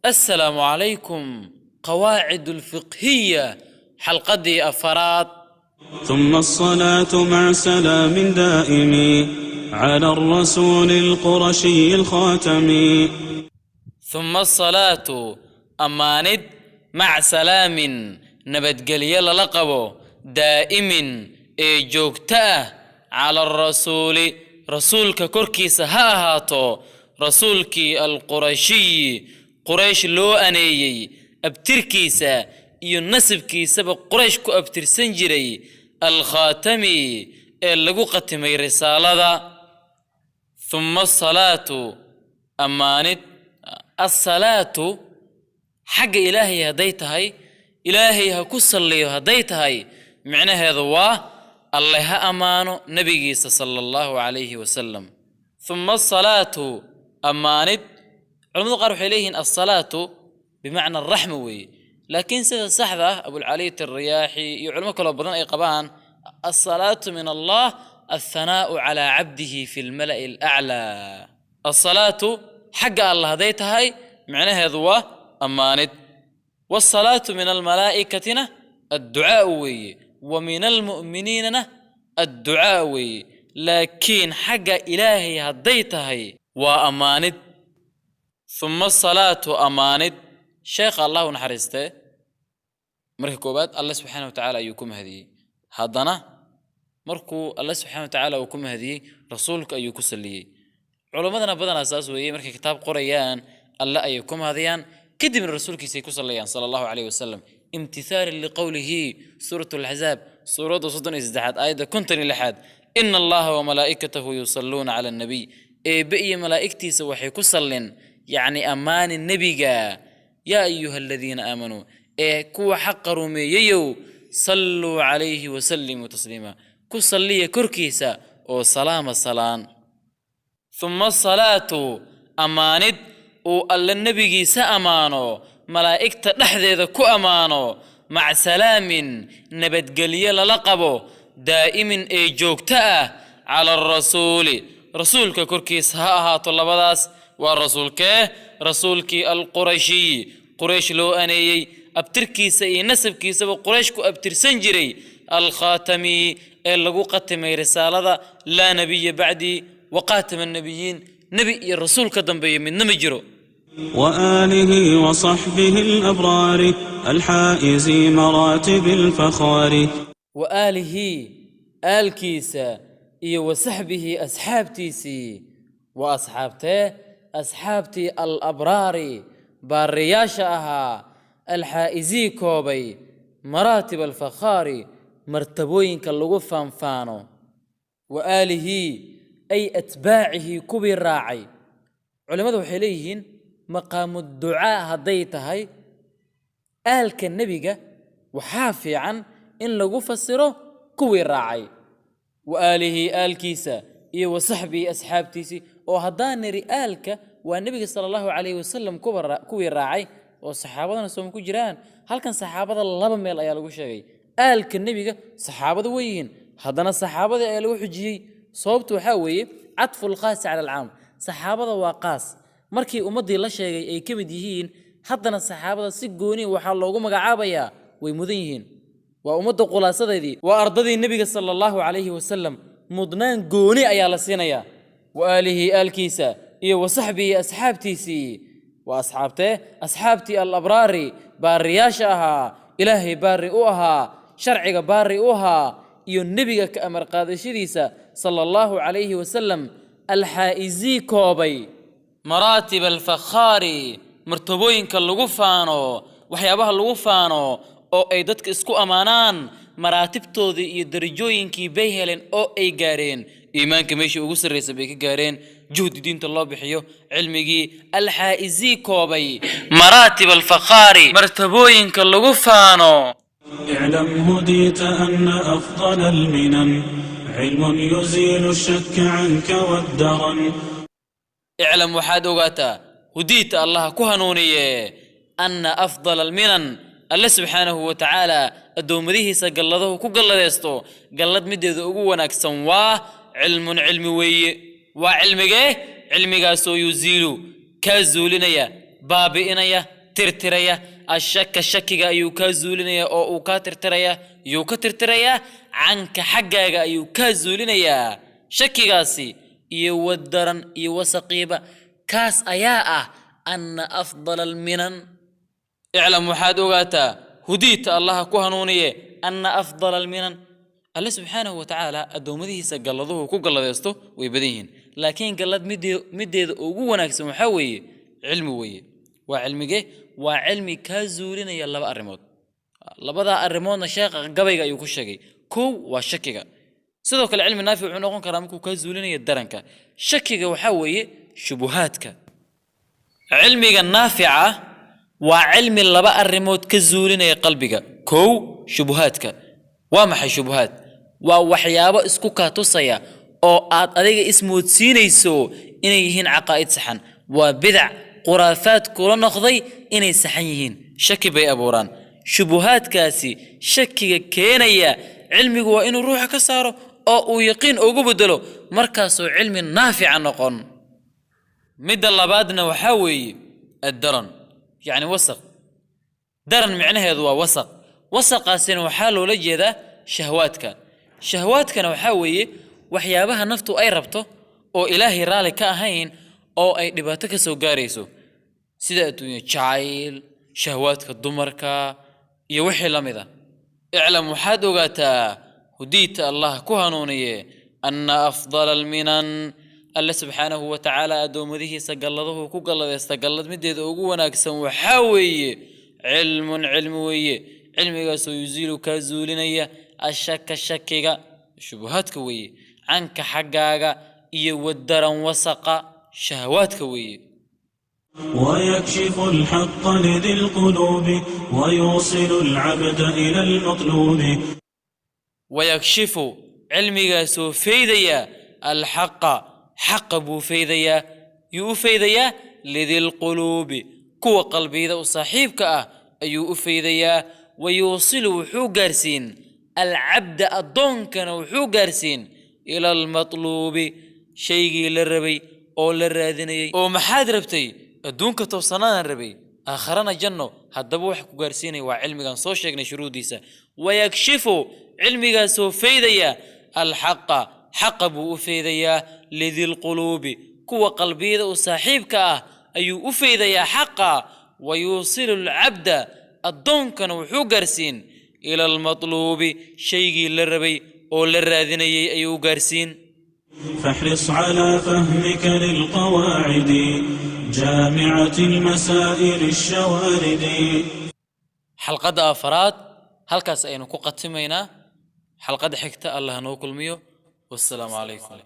Assalaamu calaykum. Qawaacid alfiqhiya, xalqadii afaraad. ثم الصلاة مع سلام دائم على الرسول القرشي الخاتم. Thumma asalaatu, ammaanid, mac salaamin, nabadgelyo lala qabo, daa'imin, ee joogto ah, cala arasuuli, rasuulka korkiisa ha ahaato, rasuulkii alqurashiyi, Quraysh loo aneeyey, abtirkiisa iyo nasabkiisaba Quraysh ku abtirsan jiray, alkhaatami, ee lagu qatimay risaalada. Thumma asalaatu, ammaanid. Assalaatu xagga Ilaahay hadday tahay, Ilaahay ha ku salliyo hadday tahay, micnaheedu waa Alle ha ammaano nebigiisa sala Allahu calayhi wasalam. Thumma asalaatu, ammaanid. Culamadu qaar waxay leeyihiin assalaatu bimacna araxma weeye, laakiin sida saxda ah, Abulcaliyat alriyaaxi iyo culimo kaloo badan ay qabaan, assalaatu min Allah althanaa'u calaa cabdihi fi lmala'i alaclaa. Assalaatu xagga Allah hadday tahay, micnaheedu waa ammaanid. Waasalaatu min almalaa'ikatina adducaa'u weeye, wa min almu'miniinana adducaa weeye, laakiin xagga Ilaahay hadday tahay waa ammaanid. Thumma asalaatu, ammaanid. Sheekha Allah u naxariistee, marka koowaad Alle subxaana wa tacaala ayuu ku mahadiyey. Haddana markuu Alle subxaana wa tacaala uu ku mahadiyey, rasuulka ayuu ku salliyey. Culammadana badanaa saas weeye, markay kitaab qorayaan Alle ayay ku mahadiyaan, kadibna rasuulkiisay ku sallayaan sala Allahu calayhi wasalam, imtithaalan liqowlihi, Suurat Alaxzaab, suuradda 33aad, aayadda 56aad: "Ina Allaha wamalaa'ikatahu yusalluuna cala annabiy." Eebbe iyo malaa'igtiisa waxay ku sallin, yacni ammaani nebiga. "Yaa ayuha aladiina aamanuu", ee kuwa xaqa rumeeyeyow, "salluu calayhi wasallimuu tasliima", ku salliya korkiisa oo salaama salaan. Thumma asalaatu, ammaanid uu Alle nebigiisa ammaano, malaa'igta dhexdeeda ku ammaano, mac salaamin, nabadgelyo lala qabo, daa'imin, ee joogto ah, cala arasuuli, rasuulka korkiisa ha ahaato. Labadaas waa rasuulkee? Rasuulkii alqurashiyi, Quraysh loo aneeyey, abtirkiisa iyo nasabkiisaba Quraysh ku abtirsan jiray, alkhaatami, ee lagu qatimay risaalada. "Laa nabiya bacdii waqaatama annabiyiin", nebi iyo rasuul ka dambeeya midna ma jiro. وآله وصحبه الأبرار الحائز مراتب الفخار. Wa aalihi, aalkiisa, iyo wa saxbihi, asxaabtiisii. Waa asxaabtee? Asxaabtii alabraari, baariyaasha ahaa, alxaa'isii, koobay, maraatib alfakhaari, martabooyinka lagu faanfaano. Wa aalihi ay atbaacihi, kuwii raacay. Culimmadu waxay leeyihiin, maqaamu ducaa hadday tahay aalka nebiga, waxaa fiican in lagu fasiro kuwii raacay. Wa aalihi, aalkiisa, iyo wa saxbihi, asxaabtiisii. Oo haddaan niri aalka waa nebiga sala Allahu calayhi wasalam kuwii raacay, oo saxaabadana sooma ku jiraan? Halkan saxaabada laba meel ayaa lagu sheegay. Aalka nebiga saxaabada way yihiin, haddana saxaabadii ayaa lagu xujiyey. Sababtu waxaa weeye cadfu lkhaasi cala alcaam. Saxaabada waa qaas, markii ummaddii la sheegay ay ka mid yihiin, haddana saxaabada si gooni waxaa loogu magacaabayaa, way mudan yihiin. Waa ummadda khulaasadeedii, waa ardadii nebiga sala Allahu calayhi wasalam, mudnaan gooni ayaa la siinayaa. Wa aalihi, aalkiisa, iyo wa saxbihi, asxaabtiisii. Waa asxaabtee? Asxaabtii alabraari, baariyaasha ahaa, Ilaahay baari u ahaa, sharciga baari u ahaa, iyo nebiga ka amar qaadashadiisa sala Allahu calayhi wasalam, alxaa'izii, koobay, maraatib alfakhaari, martabooyinka lagu faano, waxyaabaha lagu faano oo ay dadka isku ammaanaan, maraatibtoodii iyo darajooyinkii bay heleen oo ay gaareen. Iimaanka meeshii ugu sarraysa bay ka gaareen, juhdi diinta loo bixiyo, cilmigii. Alxaa'izii, koobay, maraatib alfakhaari, martabooyinka lagu faano. اعلم هديت أن أفضل المنن علم يزيل الشك عنك والدرن. Iclam, waxaad ogaataa, hudiita, Allaha ku hanuuniye, anna afdala alminan, Alle subxaanahu wa tacaala addoommadihiisa galladahu ku galladeesto gallad mideeda ugu wanaagsan waa cilmun, cilmi weeye. Waa cilmigee? Cilmigaasoo yuziilu, kaa zuulinaya. Baabi'inaya, tirtiraya. Ashaka, shakiga ayuu kaa zuulinaya oo uu kaa tirtiraya. Yuu ka tirtirayaa? Canka, xaggaaga ayuu kaa zuulinayaa shakigaasi iyo wadaran iyo wasaqiiba. Kaas ayaa ah ana afdala alminan. Iclam, waxaad ogaataa, hudiita, Allaha ku hanuuniye, ana afdala alminan. Alle subxaanahu wa tacaala addoommadihiisa galladuhu ku galladaysto way badan yihiin, laakiin gallad middeeda ugu wanaagsan waxaa weeye cilmi weeye. Waa cilmige? Waa cilmi kaa zuulinaya laba arrimood. Labadaa arrimoodna sheekha gabayga ayuu ku sheegay. Kow waa shakiga. Sidoo kale cilmi naafic wuxuu noqon karaa markuu kaa zuulinayo daranka. Shakiga waxaa weeye shubuhaadka. Cilmiga naafica waa cilmi laba arrimood ka zuulinaya qalbiga. Kow, shubuhaadka. Waa maxay shubuhaad? Waa waxyaabo isku kaa tusaya oo aad adiga ismoodsiinayso inay yihiin caqaa'id saxan. Waa bidac, khuraafaad kula noqday inay saxan yihiin. Shaki bay abuuraan shubuhaadkaasi. Shakiga keenaya cilmigu waa inuu ruuxa ka saaro oo uu yaqiin ugu bedelo, markaasuu cilmi naafica noqon. Midda labaadna waxaa weeye addaran, yacni wasaq. Daran micnaheedu waa wasaq. Wasaqaasina waxaa loola jeedaa shahwaadka. Shahwaadkana waxaa weeye waxyaabaha naftu ay rabto oo Ilaahay raalli ka ahayn oo ay dhibaato ka soo gaarayso, sida adduunyo jacayl, shahwaadka dumarka iyo wixii la mid a. Iclam, waxaad ogaataa, hudiita, Allah ku hanuuniye, anna afdala alminan. Alle subxaanahu wa tacaala addoommadihiisa galladuhu ku galladaysta gallad mideeda ugu wanaagsan waxaa weeye cilmun, cilmi weeye. Cilmigaasoo yuziilu, kaa zuulinaya, ashaka, shakiga, shubuhaadka weeye, canka, xaggaaga, iyo wadaran, wasaqa, shahawaadka weeye. ويكشف الحق لذي القلوب ويوصل العبد إلى المطلوب. Wayakshifu, cilmigaasoo faydayaa, alxaqa, xaqa buu faydayaa. Yuu u faydayaa? Lidilquluubi, kuwa qalbiyada u saaxiibka ah ayuu u faydayaa. Wayuusilu, wuxuu gaarsiin, alcabda, addoonkana wuxuu gaarsiin, ila almatluubi, shaygii la rabay oo la raadinayay. Oo maxaad rabtay? Adduunka toosanaadaan rabay, aakharana janno. Haddaba waxa ku gaarsiinaya waa cilmigan soo sheegnay shuruuddiisa. Wayakshifu, cilmigaasoo faydaya, alxaqa, xaqa buu u faydayaa, lidilquluubi, kuwa qalbiyada u saaxiibka ah ayuu u faydayaa xaqa. Wayuusilu alcabda, addoonkana wuxuu gaarsiin, ila almatluubi, shaygii la rabay oo la raadinayay ayuu gaarsiin. فاحرص على فهمك للقواعد جامعة المسائل الشوارد. Xalqadda afaraad halkaas aynu ku qatimaynaa. Xalqadda xigta Allah noo kulmiyo. Wassalaamu calaykum.